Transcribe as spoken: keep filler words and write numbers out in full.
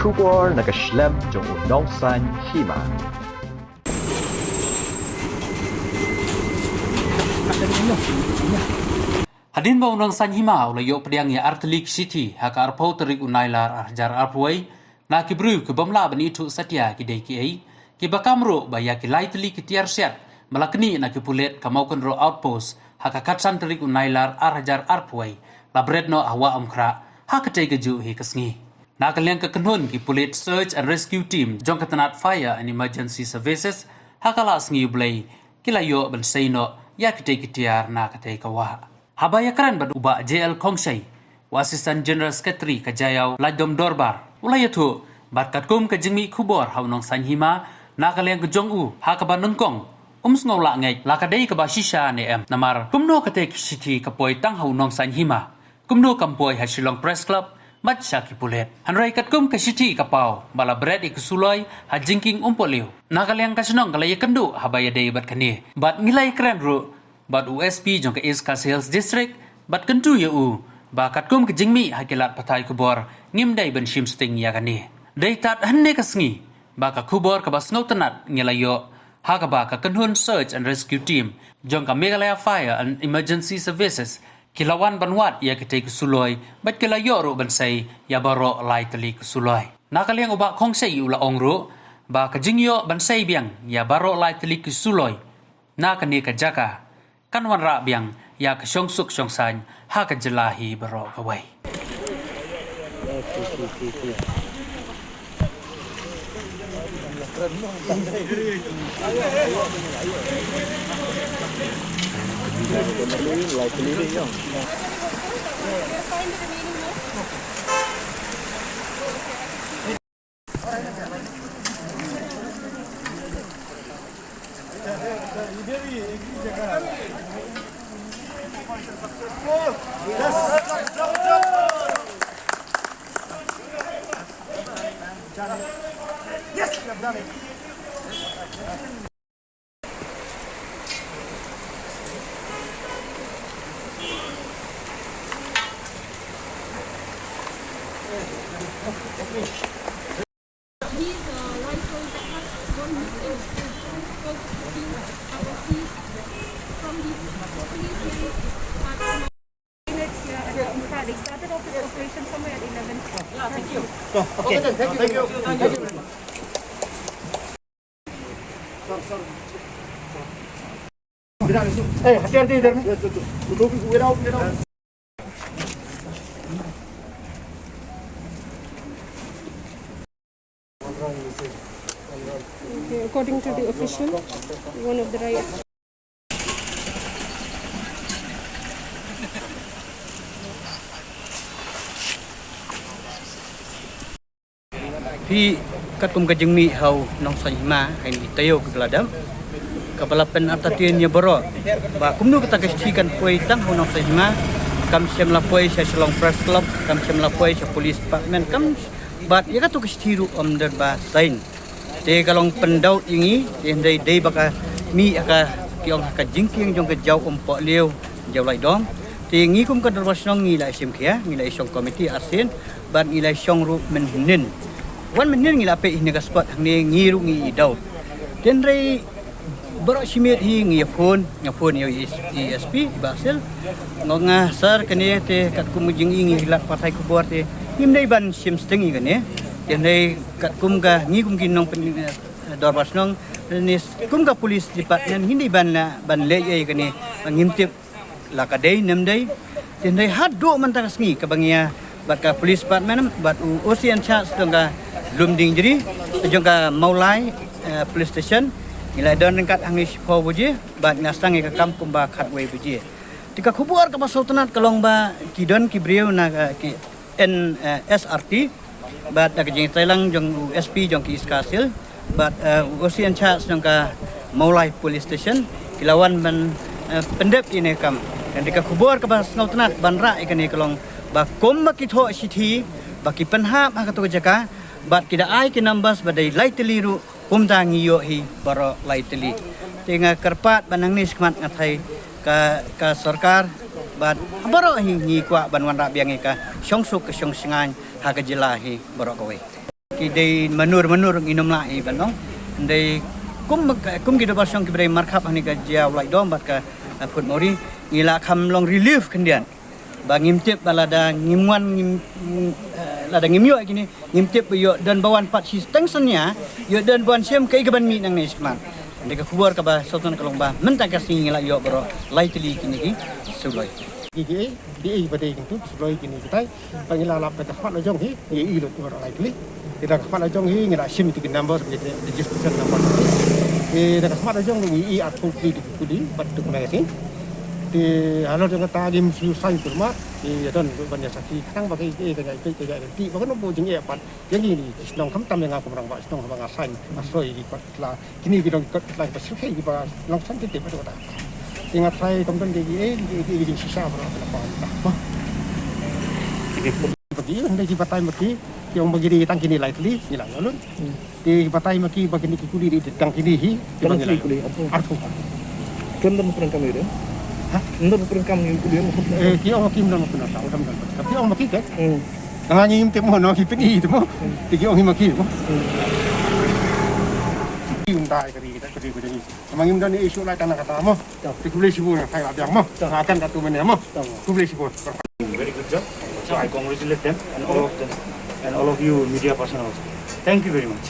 Khubor na ka shlem jong u Nongsaiñ Hima. Hadien ba u Nongsaiñ Hima u la ïoh pdiang ïa artylli ki shithi ha ka arphew tarik u Nailar arhajar arphew wei, na ki briew ki bym lah ban ithuh satia ki dei kiei, kiba kam ruh ba ïa ki laitylli ki tiar siat ba la knieh na ki pulit ka Mawkynrew Outpost ha ka khatsan tarik u Nailar arhajar arphew wei, la bret noh ha Wah Umkhrah ha katei kajuh hi ka sngi. Na ka liang ka kynhun ki pulit Search and Rescue Team jong ka tnat Fire and Emergency Services, ha ka la sngi U Blei ki la ïoh ban sei noh ïa kitei ki tiar na katei ka wah. Haba ïakren bad u Bah J L Khongshei, u Assistant General Secretary ka Jaïaw Laitdom Dorbar, u la ïathuh ba katkum ka jingmih khubor ha u Nongsaiñ Hima, na ka liang ka jong u, ha kaba nyngkong um sngew lah ngeit la ka dei kaba shisha ne em, namar kumno katei ka shithi ka poi tang ha u Nongsaiñ Hima, kumno kam poi ha Shillong Press Club bad sha ki pulit. Hynrei katkum ka shithi ka paw ba la bret ïa ki suloi ha jingkieng umpohliew, na ka liang ka shnong ka la ïakynduh haba ïadei bad kane, bad ngi la ïakren ruh bad u S P jong ka East Khasi Hills District, bad kyntu ïa u ba katkum ka jingmih ha ki lad pathai khubor, ngim dei ban shim sting ïa kane. Dei tad hynne ka sngi ba ka khubor kaba sngewtynnat ngi la ïoh, ha kaba ka kynhun Search and Rescue Team jong ka Meghalaya Fire and Emergency Services ki la wan ban wad ïa kitei ki suloi, bad ki la ïoh ruh ban sei ïa baroh lai tylli ki suloi. Na ka liang u Bah Khongshei u la ong ruh ba ka jingïoh ban sei biang ïa baroh lai tylli ki suloi na kane ka jaka kan wanrah biang ïa ka shongsuk shongsaiñ ha ka jylla hi baroh kawei. These, uh, rifles that have gone missing, all the fifteen have been seized from the police. They started off this operation somewhere at eleven. Yeah, thank you. Okay, then, thank you. Thank you. Thank you very much. ए, हथियार दे इधर में। Okay, according to the official, one of the riot Phi, katkum ka jingmih ha u Nongsaiñ Hima, ha kine ki taïew kiba la dep, kaba la pynartatien ïa baroh ba kumno kata ka shithi kan poi tang ha u Nongsaiñ Hima, kam shym la poi sha Shillong Press Club, kam shym la poi sha Police Department, kam, bad ïa kato ka shithi ruh ym don ba sign. Te ka long pyndonkam ïa ngi, te hynrei dei ba ka mih ha ka, ki ong ha ka jingkieng jong ka Jaïaw Umpohliew, Jaïaw Laitdom. Te ngi kum ka dorbar shnong ngi la shim khia, ngi la shong komiti arsien, bad ngi la shong ruh mynhynnin. Wan mynhynnin ngi la peit hangne ha ka spot hangne, ngi ruh ngi i daw. Te hynrei baroh shi miet hi ngi ïa phone, ngi ïa phone ïa u S P, i Bah Sil. Nga ong, sir, kane te katkum ka jingïohi ngi lad pathai khubor te ngim dei ban shim sting ïa kane. Te hynrei katkum ka, ngi kum ki nongpyn, eh, dorbar shnong, ne kum ka police department ngim dei ban la, ban leh ïa kane, ngim tip la ka dei ne ym dei. Te hynrei haduh mynta ka sngi kaba ngi ïa bad ka police department bad u O C in charge jong ka Lumdiengjri, jong ka Mawlai, eh, police station, ngi la don ryngkat hangne shiphew baje bad ngi la sdang ïa ka kam kumba khatwei baje. Te ka khubor kaba sngewtynnat ka long ba ki don ki briew na ka, ki N, eh, S R T, bad da ka jingïatreilang jong u S P jong ki East Khasi Hills, bad, eh, u O C in charge jong ka Mawlai Police Station, ki la wan ban, eh, pyndep ïa kane ka kam. Te ka khubor kaba sngewtynnat ban rah ïa kane ka long ba kumba ki thoh shithi ba ki pynhap ha kato ka jaka, bad ki da ai ki numbers ba dei lai tylli ruh, kumta ngi ïoh hi baroh lai tylli. Te nga kyrpad ba nangne shakhmat nga thait ka, ka sorkar, bad baroh hi ngi kwah ban wanrah biang ïa ka shongsuk ka shongshngaiñ ha ka jylla hi baroh kawei. Dei manur manur ngin ym lah i ban long. Dei kum, kum ki dorbar shong ki ba dei markhap ha kane ka jia u Laitdom bad ka, eh, Phutmori, ngi la kham long relief khyndiat. Ba ngim tip ba lada ngim wan ngim, eh, lada ngim ïoh kine, ngim tip ba ïoh don ba wan pat shi teng sania, ïoh don ba wan shim kaei kaban mih nangne shakhmat. Dei ka khubor kaba sot na ka long ba mynta ka sngi ngi la ïoh baroh lai tylli kine ki suloi. Ki, ki, ki, ki ba dei kine ki suloi kine kitai. Ba ngi la lap da ka khmat la jong hi, ngi i lut baroh lai tylli. Te da ka khmat la jong hi, ngi la shim ïa ki number, ngi registration number. Te da ka khmat la jong ngi i arphew tylli ki kuli bad tu kmie ka sing. Te halor jong kata ngim shu sign kulmar. Te ïa don ban ïa sakhi khnang ba ka i ka jait ka jait ti ba kano ba jingeh pat. Ïa ngi ni shnong khamtam ïa nga kum rangbah shnong haba nga sign nga soi ki kot la. Kine ki dong ki kot la ki ba syrkhei ki ba long san ki tip ba dei. Te nga trai kam don ki, eh, ki, ki, ki jingshisha ba la ba la ba. Ba ki, hynda ki batai ma ki, ki ong ba ki dei tang kine lai tylli, ngi la ïoh lut. Te ki batai ma ki ba kine ki kuli dei tang kine hi, ki ba ngi la ïoh lut. Arphew. Khlem don ba pyndonkam ïa u dei? Ha? Ym don ba pyndonkam ïa u kuli. Eh, ki ong ma ki ym don ba pyndonkam, ym don ba pyndonkam. Ki ong ma ki, eh? Hmm. Nga ngim tip mo, no, ki pyni te mo. Te ki ong hi ma ki mo. Hmm. Ki ong dai ka ri, ka ri, ka ri. Tang ma ngim don issue lai tang na kata mo. Te khublei shibun, nga tharai la biang mo. Nga kan katu mynne mo. Khublei shibun. Very good job. So I congratulate them and all of them and all of you media person also. Thank you very much.